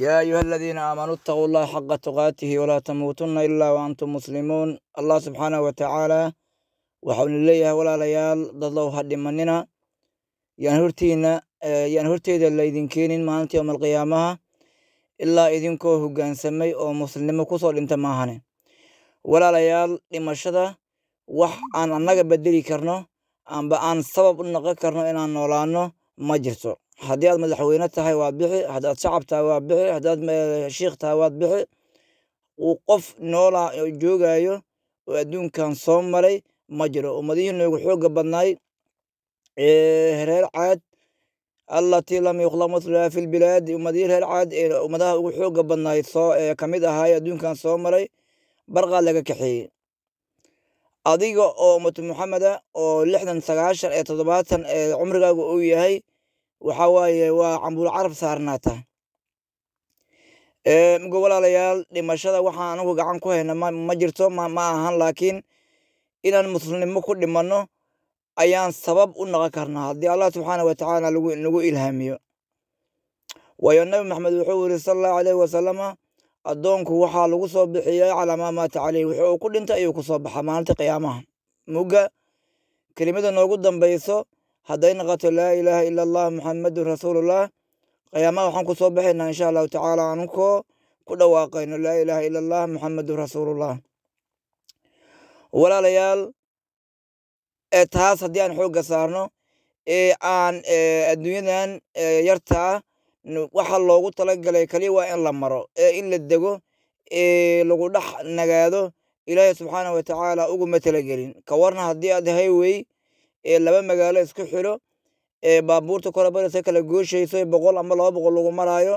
يا أيها الذين آمنوا اتقوا الله حق تقاته ولا تموتن إلا وأنتم مسلمون. الله سبحانه وتعالى waxaanu leeyahay walaalayaal, dadlow ha dhimanina, yaan hortiina yaan horteeda laydin keenin maalinta yowmal qiyaamaha ilaa idinkoo hoggaansamay oo muslimnimo kusoo dhinta maahane. Walaalayaal, dhimashada wax aan annaga bedeli karno amba aan sabab u noqon karno inaan noolaano ma jirto. Haddii aad madaxweyne tahay waad bixi, haddaad shacab tahay waad bixi, haddaad shiikh tahay waad bixi. Qof noolaa joogayo oo adduunkan soo maray ma jiro. Ummadihii noogu xoogga badnaay ee reer Caad, allatii lam yukhlaq mithluha fi lbilaad, ummadihii reer Caad ee ummadaha ugu xoogga badnaay soo ee kamid ahaay adduunkan soo maray, barqaa laga kaxeeyey. Adiga oo ummatu Muxameda oo 60, 90 ee 70 ee cumrigaagu uu yahay, waxa waaye waa cambuul carab saarnaata. Muga walaalayaal, dhimashada waxaan anigu gacan ku hayna ma jirto, ma ahan, laakiin inaan muslimnimo ku dhimanno ayaan sabab u noqon karnaa haddii Allah subxaana wa tacaala nagu ilhaamiyo. Waayo Nabi Maxamed wuxuu yiri sala Allahu calayhi wasalama, addoonku waxaa lagu soo bixiyay calaa maa maata caleyh, wuxuu uu ku dhintay ayuu ku soo baxaa maalinta qiyaamaha. Mugga kelimada noogu dambayso hadday noqoto laa ilaaha ila Allah Muxamadun rasuulullah, qiyaamaha waxaan ku soo baxaynaa insha Allahu tacaala anunkoo ku dhawaaqayno laa ilaaha ila Allah Muxamadun rasuulullah. Walaalayaal, ee taas haddii aan xoogga saarno ee aan adduunyadan yarta ah waxa loogu talagalay kaliya waa in la maro ee in la dego ee lagu dhex nagaado Ilaahay subxaana wa tacaala uguma talagelin. Ka warna haddii aad highway ee laba magaalo isku xiro ee baabuurta kora baraysa kala gooshayso ee 100 ama 200 lagu maraayo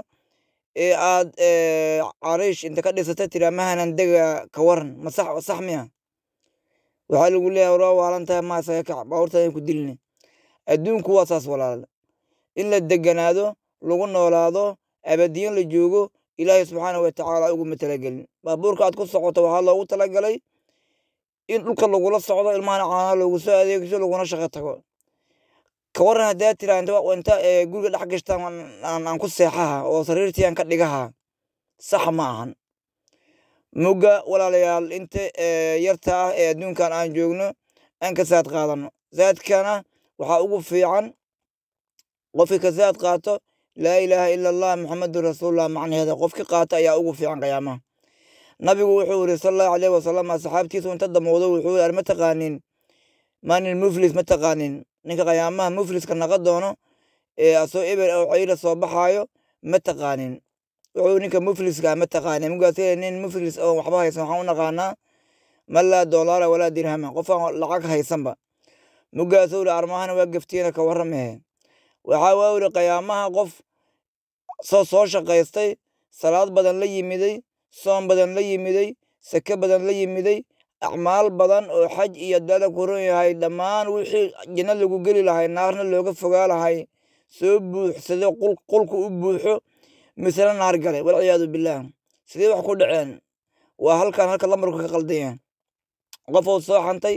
ee aad cariish inta ka dhisata tiraa mahanan dega, ka waran? Ma sax sax miya? Waxaa lagu leeyahay waa waalan tahay, ma isaga kac baabuurta ku dilne. Adduunku waa saas walaal, in la deganaado lagu noolaado abadiyan la joogo Ilaahay subxaana wa tacaala uguma talagelin. Baabuurka aad ku socoto waxaa loogu talagalay in dhulka lagula socdo, ilmahana caanaha loogu soo adeegso, laguna shaqo tago. Ka waran haddaad tiraa inta guriga dhex gashtaan aan ku seexaha oo sariirtii aan ka dhigaha? Sax ma ahan. Mugga walaalayaal, inta yarta ah ee adduunkan aan joogno aan ka saad qaadano. Saadkana waxaa ugu fiican qofkii ka saad qaato laa ilaaha ila Allah Muxamadun rasuulullah macnaheeda, qofkii qaata ayaa ugu fiican qiyaamaha. Nabigu wuxuu yiri sala Allahu calayhi wasalam asxaabtiisu inta damoodo wuxuu yiri, ma taqaanin maanin muflis? Ma taqaanin ninka qiyaamaha mufliska naqa doono ee asoo eber oo cayla soo baxaayo? Ma taqaanin? Wuxuu ninka mufliska ma taqaanin? Mugaas nin muflis oo waxba haysan waxaan u naqaanaa man laa doolaara walaa dirhama, qof aan lacag haysanba. Mugaasuu yiri, armahana waa gaftiina, ka warramahe? Waxaa waa yiri qiyaamaha qof soo shaqaystay, salaad badan la yimiday, soom badan la yimiday, sake badan la yimiday, acmaal badan oo xaj iyo dala ku ron yahay, dhammaan wixii janno lagu geli lahay naarna looga fogaa lahay soo buuxsado, qulku u buuxo, misena naar galay, walciyaadu billaah. Sidee wax ku dhaceen? Waa halkan halka lambarku ka qaldan yahay. Qof uu soo xantay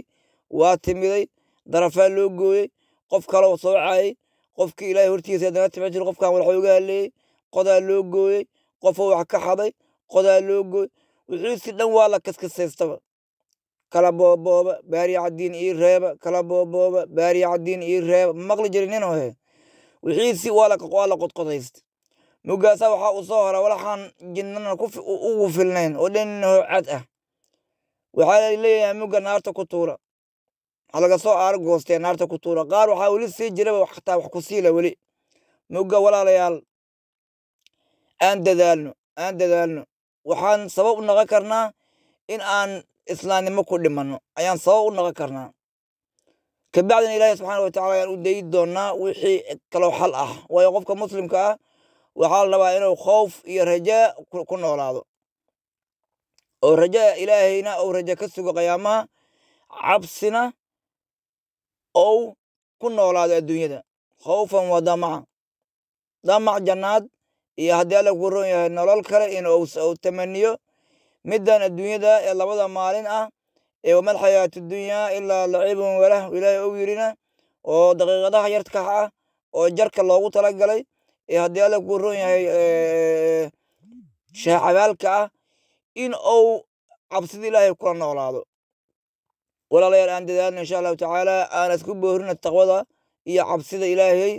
waa timiday, darafaa loo gooyey, qof kale uu soo caayay, qofkii Ilaahay hortiisa haddana timi jir, qofkan wax uga hadleeyey, qodaa loo gooyey, qofuu wax ka xaday, qodaa loo gooyey, wixiisi dhan waa la kaskasaystaba, kala boobooba, baari cadiin ii reeba, kala boobooba, baari cadiin ii reeba, ma maqli jirin nin ohe. Wixiisi waa la qodqodaysta. Mugaasa waxaa uu soo hora walaxaan jinnana ugu filnayn oo dhanho cad ah. Waxaa leeyahay mugga naarta ku tuura, waxaa laga soo aar goostee naarta ku tuura. Qaar waxaa weli sii jiraba xataa wax ku siila weli. Mugga walaalayaal, aan dadaalno, aan dadaalno. Waxaan sabab u noqon karnaa in aan islaamnimo ku dhimanno ayaan sabab u noqon karnaa. Kabacdina Ilaahay subxaana wa tacala ayaan u dayi doonaa wixii kaloo xal ah. Waayo qofka muslimka ah waxaa la rabaa inuu khowf iyo rajaa ku noolaado, oo rajaa Ilaahayna uu raja ka sugo qiyaamaha, cabsina ou ku noolaado adduunyada, khawfan wa damaca, damac jannaad iyo haddii Alla ku ron yahay nolol kale in uu tamaniyo middan adduunyada ee labada maalin ah ee wamal xayaatu dunyaa ilaa lacibun walah Ilaahay uu yirina, oo daqiiqadaha yarka ah oo jarka loogu talagalay ee haddii Alla ku ron yahay. Shaacabaalka ah in uu cabsida Ilaahay kula noolaado. Walaalayaal, aan dadaalno insha Allahu tacaala, aan isku boorina taqwada iyo cabsida Ilaahay.